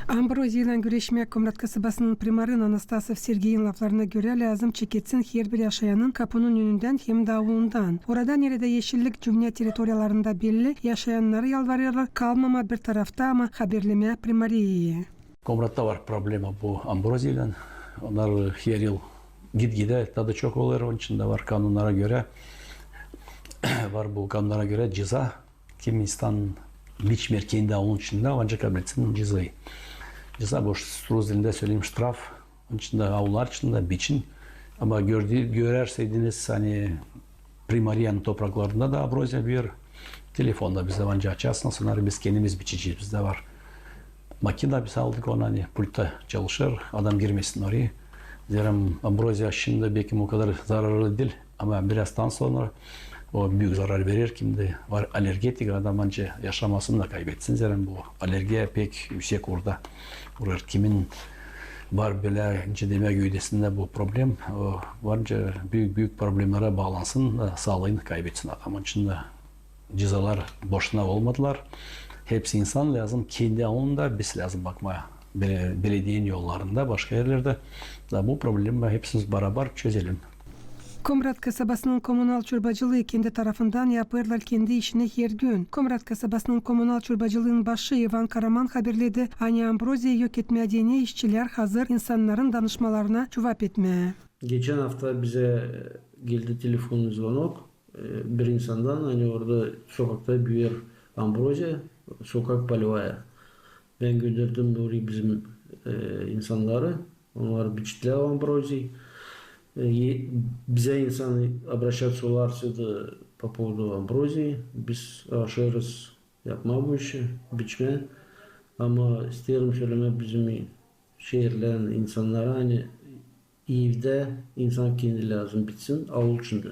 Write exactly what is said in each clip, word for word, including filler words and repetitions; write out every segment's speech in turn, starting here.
Ambroziyaylan güreşmää Komrat kasabasının primarın Anastasov Sergeyin laflarına görä lääzım çeketsin herbir yaşayanın kapunun önündän hem dä aulundan. Orada, neredä eşillik cümnä territoriyalarında belli, yaşayannarı yalvarêrlar kalmamaa bir tarafta, ama haberlemää primariyayı. Komratta var problema bu ambroziyaylan. Onnar her yıl git-gidä taa da çok olêr, onun için dä var kanunnara görä, var bu kanunnara görä ceza. Kim insan biçmeer kendi aulun içindä, ancak kabletsin cezayı. Ceza, bu rus dilindä söleyim, ştraf. Onun için dä aullar için dä biçin. Ama gördü-, görärseydiniz, ani primariyanın topraklarında da ambroziya büür, telefonda bizdä var, ancak açarsınız, onnarı biz kendimiz biçecez. Bizdä var makina, biz aldık onu, ani pultta çalışêr, adam girmesin orayı. Zerä ambroziya şindi beki o kadar zararlı diil, ama birazdan sora o büük zarar verer. Kimdä var alergetik, adam ancak yaşamasını da kaybetsin. Zerä bu alergiya pek üüsek orada. Orada kimin var bölä, nicä demää, göydesindä bu problem, o var nicä büük-büük problemnerä baalansın, da saalıını kaybetsin adam. Onun için dä cezalar boşuna olmadılar. Hepsi insan lääzım kendi aulunda, biz lääzım bakmaa bele-, belediyenin yollarında, başka erlerdä. Da bu problema hepsimiz barabar çözelim. Komrat kasabasının komunal çorbacılıı kendi tarafından yapêrlar kendi işini her gün. Komrat kasabasının komunal çorbacılıının başı İvan Karaman haberledi, ani ambroziya yok etmää deyni işçilär hazır insannarın danışmalarına cuvap etmää. Geçän afta bizä geldi telefonun zvonok, e, bir insandan, ani orada sokakta büür ambroziya, sokak Polevaya. Bän gönderdim orayı bizim, e, insannarı. Onnar biçtilär o ambroziyayı. E, e, bizä insan obraşaţalar sedi по поводу ambroziyayı. Biz oşarız yapmaa bu işi, biçmää. Ama isteerim sölemää bizim şeerlerin insannarı, ani evdä insan kendi lääzım biçsin, aul içindä.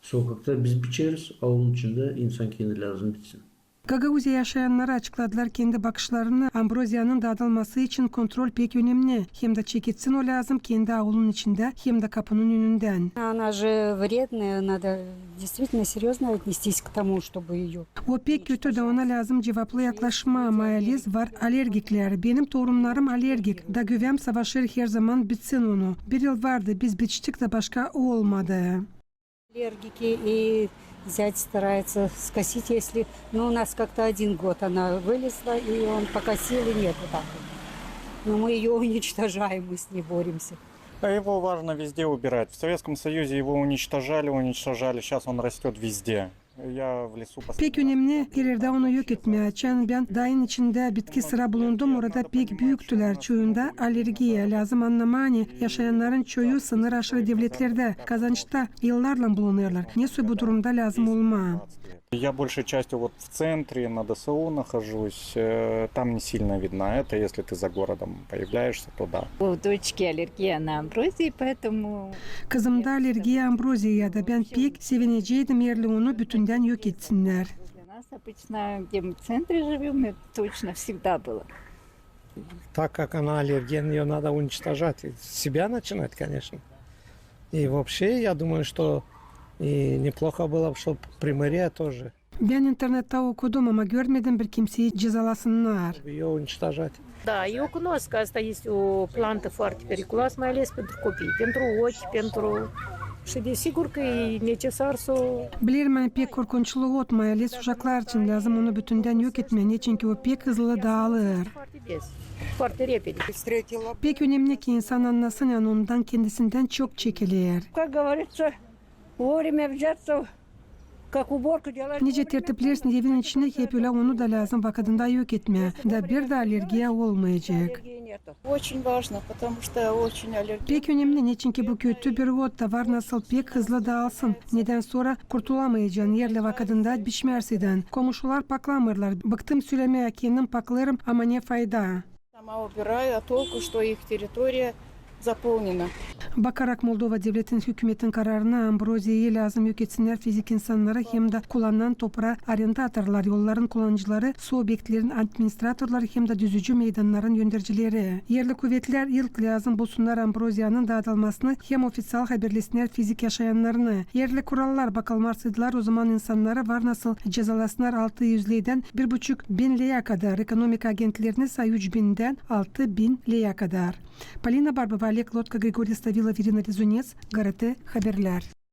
Sokakta biz biçeriz, aulun içindä insan kendi lääzım biçsin. Gagauziya yaşayannarı açıkladılar kendi bakışlarını: ambroziyanın daadılması için kontrol pek önemni, hem dä çeketsin o lääzım kendi aulun içindä hem dä kapunun önündän. Она же вредная, надо действительно серьёзно отнестись к тому, чтобы её... O pek kötü, da ona lääzım cuvaplı yaklaşmaa. Maaliz var alergiklär. Benim torunlarım alergik, da güväm savaşêr herzaman biçsin onu. Bir yıl vardı, biz biçtik, da başka olmadı. Аллергики, и зять старается скосить, если, ну, у нас как-то один год она вылезла, и он покосил, и нету так вот. Но мы её уничтожаем, мы с ней боремся. А его важно везде убирать. В Советском Союзе его уничтожали, уничтожали. Сейчас он растёт везде. Я в лесу постоянно. Pek önemni erlerdä onu yok etmää. Açan bän dayın içindä bitki sıra bulundum, orada pek büüktülär. Çoyunda alergiya. Lääzım annamaa, ani yaşayannarın çoyu sınır aşırı devletlerdä, kazançta yıllarlan bulunêrlar. Nesoy bu durumda lääzım olmaa? Я большей частью вот в центре, на ДСУ нахожусь. Э, там не сильно видна. Это если ты за городом появляешься, то да. У дочки аллергия на амброзию, поэтому... Kızımda alergiya ambroziyaya, da bän pek sevineceydim, erli onu bütündän yok etsinnär. Для нас обычно, где мы в центре живём, это точно всегда было. Так как она аллерген, её надо уничтожать. И с себя начинать, конечно. И вообще, я думаю, что и неплохо было бы, чтоб примария тоже. Bän internettä okudum, ama görmedim bir kimseyi cezalasınnar. Её уничтожать. Da, e cunosc că asta este o plantă foarte periculoasă, mai ales pentru copii, pentru ochi, pentru... Și desigur că e necesar să o... Bilerim, ani pek korkunçlu ot, mai ales uşaklar için. Lääzım onu bütündän yok etmää, neçinki o pek hızlı daalêr. Foarte des, foarte repede. Pek önemni, ki insan annasın, ani ondan kendisindän çok çekiler. Как говорится, вовремя взяться, как уборку делать. Nicä tertiplersin evin içini, hep ölä onu da lääzım vakıdında yok etmää, da bir dä alergiya olmayacek. Очень важно, потому что очень аллерген. Pek önemni, neçinki bu kötü bir ot, da var nasıl pek hızlı daalsın. Nedän sora kurtulamayacan, erli vakıdında biçmärseydän. Komuşular paklamêêrlar. Bıktım sölemää, kendim paklêêrım, ama ne fayda? Сама убираю, а толку, что их территория заполнено. Bakarak Moldova devletin hükümetin kararına, ambroziyayı lääzım yok etsinnär fizik insannarı hem dä kullannan topraa arendatorlar, yolların kullanıcıları, su obyektlerin administratorları hem dä düzücü meydannarın yöndericileri. Erli kuvetlär ilk lääzım bulsunnar ambroziyanın daadılmasını hem ofiţial haberlesinnär fizik yaşayannarını. Erli kurallar bakılmarsaydılar, ozaman insannarı var nasıl cezalasınnar altı üz leydän bir buçuk bin leyä kadar, ekonomika agentlerinä sa üç bindän altı bin leyä kadar. Polina Barbova, Oleg Lotka, Grigoriy Stavilov, İrina Rezunets, GRT Haberlär.